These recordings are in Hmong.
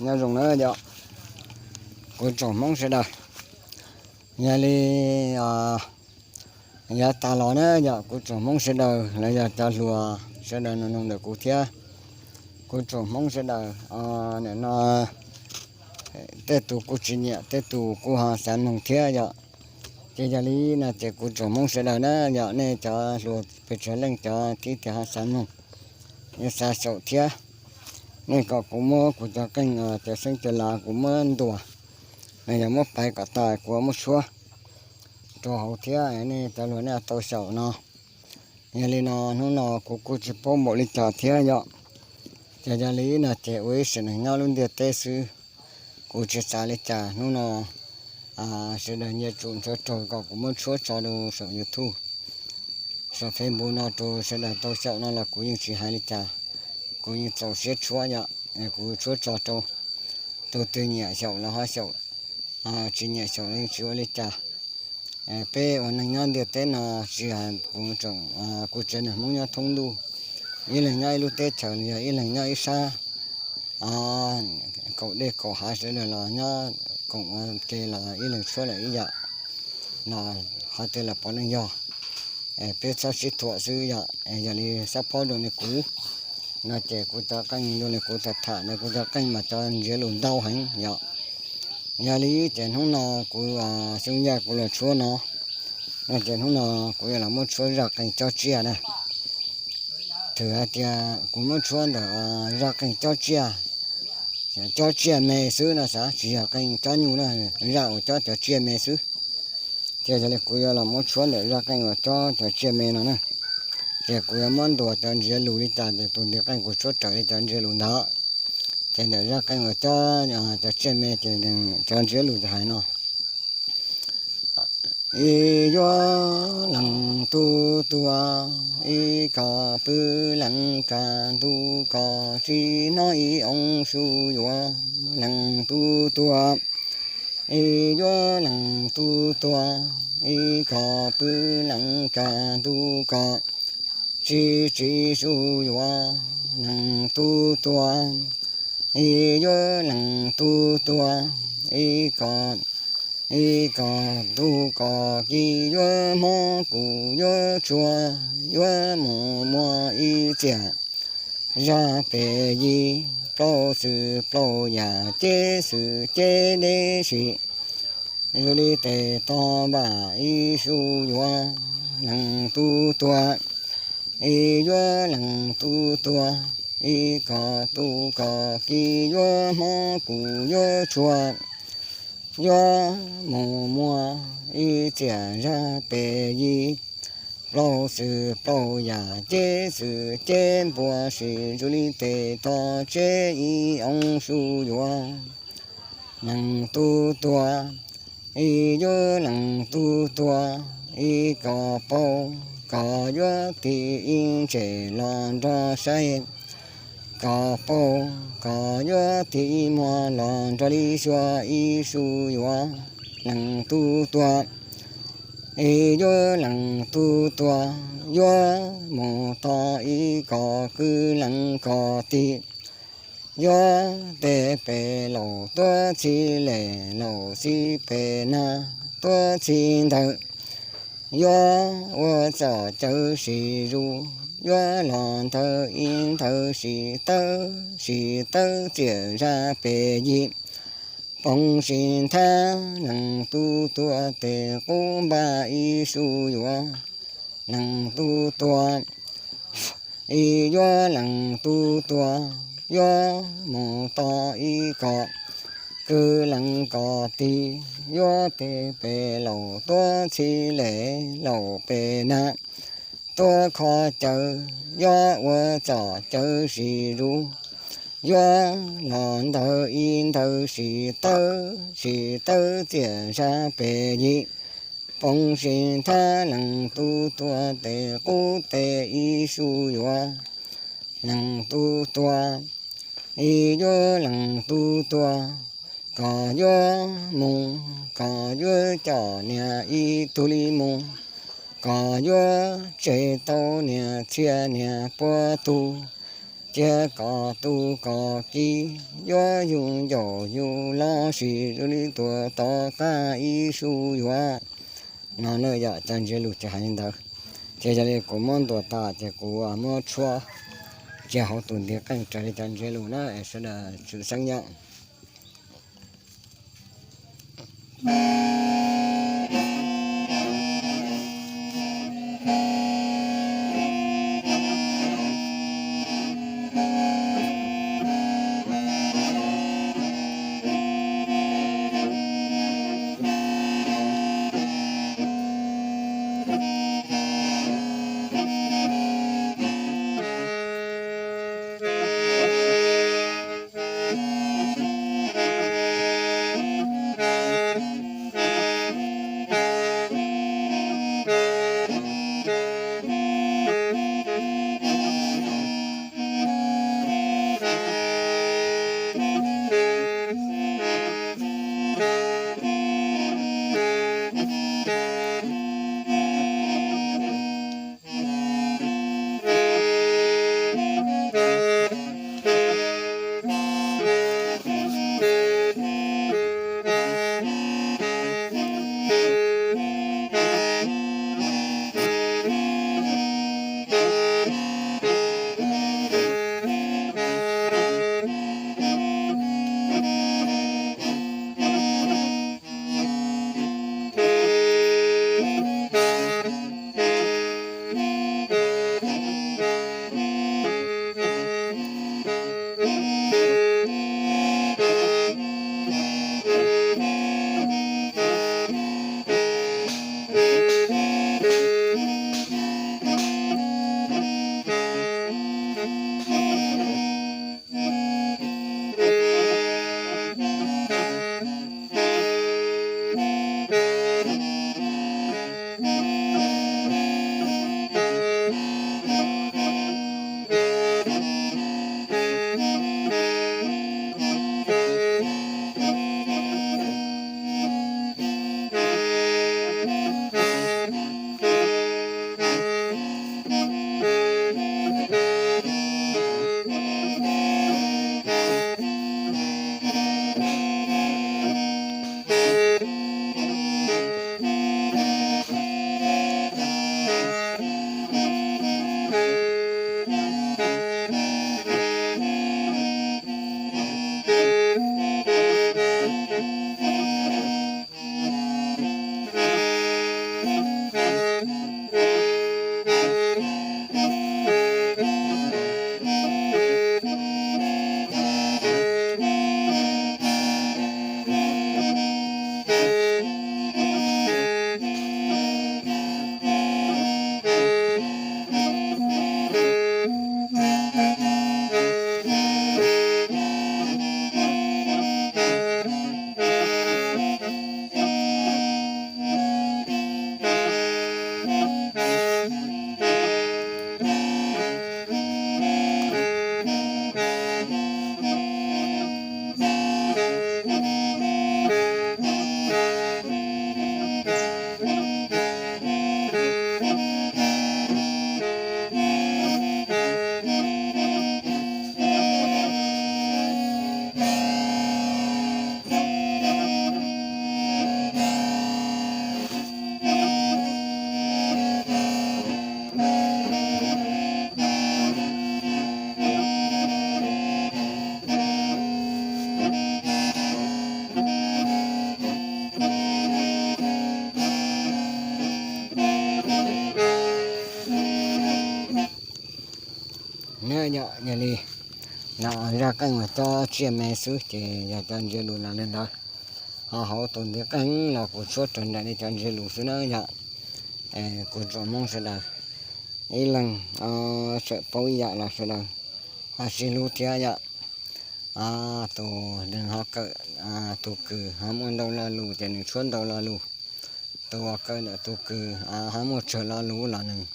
Nyob zoo na yom, kuv tsoom Hmoob sawv daws, yog li yav tas los na yom, kuv tsoom Hmoob sawv daws los yog cov hluas sawv daws nug nug ntawm kuv thiab, kuv tsoom Hmoob sawv daws, nim no tej tus kuj tsis nyiam, tej tus kuj ho xav mloog thiab yom. Ces yog li no ces kuv tsoom Hmoob sawv daws na yom, nej cov hluas pes tsawg leej cov tib tias ho xav mloog, xav xyaum thiab, nej kom kuv muab kuv cov qeej, cov xeeb cov lav kuv muab ntuas, yog muab paiv kom tas kuv muab tshuab rau hauv thiab, nej cov hluas nej tau xyaum no. Yog li no hnub no kuv kuj tsis paub npaum li cas thiab yom. Ces yog li no ces ua ib sim neej nyob lub ntiaj teb xwb, kuv tsis xav li cas. Hnub no sawv daws nyias tsum ntshaw raug kom kuv muab tshuab tso rau saum YouTube, saum Facebook no rau sawv daws tau xyaum no los kuv yeej tsis hais li cas, kuv yeej txaus siab tshuab yom. Kuv tshuab tso rau, tus twg nyiam xyaum los ho xyaum, tsis nyiam xyaum los yeej tsis ua li cas. Peb ua neej nyob ntiaj teb no tsis hais kuv tseem, kuv tsev neeg Hmoob nyob thoob ntuj, ib leeg nyob ib lub teb chaws los yog ib leeg nyob ib sab kaum dej kaum hav sawv daws los nyob koom ua ke los ib leeg tshuab lawm ib yam, los qhov twg los puav leej yog, peb txhob sib thuam xwb yom. Yog li xab phob dua li kuv no ces kuv cov qeej dua li kuv tham tham ntawd kuv cov qeej mas cov ntsiav lus ntau heev yom. Yog li ces hnub no kuv xyoo yaj kuv los tshuab no, no ces hnub no kuv yuav los muab tshuab zaj qeej cob tsiaj na. Thaum hais tias kuv muab tshuab ntawm zaj qeej cob tsiaj, cob tsiaj me xwb no xav, tsis yog qeej cob nyuj na, zaj uas cob cov tsiaj me xwb. Ces yog li kuv yuav los muab tshuab ntawm zaj qeej uas cob cov tsiaj me no na. Ces kuv yuav muab ntuas cov ntsiav lus li cas ces tus ntiv qeej kuv tshuab raws li cov ntsiav lus ntawd. Ces ntawm zaj qeej uas cob cov tsiaj me ces cov ntsiav lus hais no: Ib yuav leej tub tuag, ib koj pw leej kag ntuj koj tsis hnov ib oo su yuav leej tub tuag. Ib yuav leej tub tuag, ib koj pw leej kag ntuj koj tsis tsis su yuav leej tub tuag. Ib yuav leej tub tuag, ib koj, ib koj tub koj kis yuav mob kuv yuav tshua, yuav mus muag ib txiaj zaj pes yig, plaub xwm plaub yam ceb xwm ceb deb sim zoo li tes tog npaj ib su yuav leej tub tuag. Ib yuav leej tub tuag, ib koj tub koj kis yuav mob kuv yuav tshua, yuav mus muag ib txiaj zaj pes yig, plaub xwm plaub yam ceb xwm ceb npua sim zoo li tes tog tseb ib oo su yuav leej tub tuag. Ib yuav leej tub tuag, ib koj paub koj yuav tig ib ntses los nrog saib, koj paub koj yuav tig ib muag los nrog li xyuas ib su yuav leej tub tuag. Ib yuav leej tub tuag, yuav mus tog ib koj kwv leej koj tig, yuav tes pem laus tuav txhij lem laus xib pem nag tuav txhij ntawd, yuav ua txoj cawv sim zus, yuav los ntawd ib ntawd sim tawb sim tawb txiaj zaj pes yig, poov sim nthab leej tub tuag tes qub npaj ib su yuav leej tub tuag. Ib yuav leej tub tuag, yuav mus tog ib koj kwv leej koj tig, yuav tes pem laus tuav txhij lem laus pem nag tuav kho cawv, yuav ua txoj cawv sim zus, yuav los ntawd ib ntawd sim tawb sim tawb txiaj zaj pes yig, poov sim nthab leej tub tuag tes qub tes ib su yuav leej tub tuag. Ib yuav leej tub tuag, koj yuav mus, koj yuav coj niag ib tug li mus, koj yuav tseg tau niag txhia niag puas tug, Cia kom tu kom kiv, yuav yus ncaum yus los sis, zoo li tuag tom qab ib su yuav. No na yom, cov ntsiav lus ces hais li ntawd. Ces yog li kuv muab ntuas tas ces kuv muab tshuab cia hauv tus ntiv qeej raws li cov ntsiav lus na es sawv daws txhob xeeb yom. Yog li, no zaj qeej uas cov tsiaj me xwb ces yog cov ntsiav lus los li ntawd. Ho hauv tus ntiv qeej los kuv tshuab raws nraim li cov ntsiav lus xwb na yom. Kuv tsuas hmoob sawv daws ib leeg txawm paub ib yam los sawv daws ho sib hlub thiab yom. Tus neeg ho kawm tus kws ho muaj ntau lo lus ces nws tshuab ntau lo lus. Tus uas kawm ntawm tus kws ho muaj tsawg lo lus los nws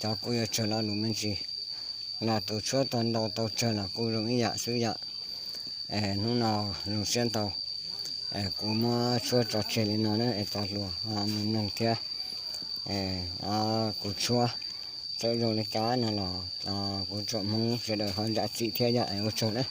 cov kuj yuav tsawg lo lus me ntsis, los tus tshuab tau ntau tau tsawg los kuj zoo ib yam xwb yom. Hnub no zoo siab ntau, kuv muab tshuab tso tseg li no na es tos hluas ho mus mloog thiab. Kuv tshuab Txawm zoo li cas no los kuv tsoom Hmoob sawv daws ho zam txim thiab yog es ua tsaug na.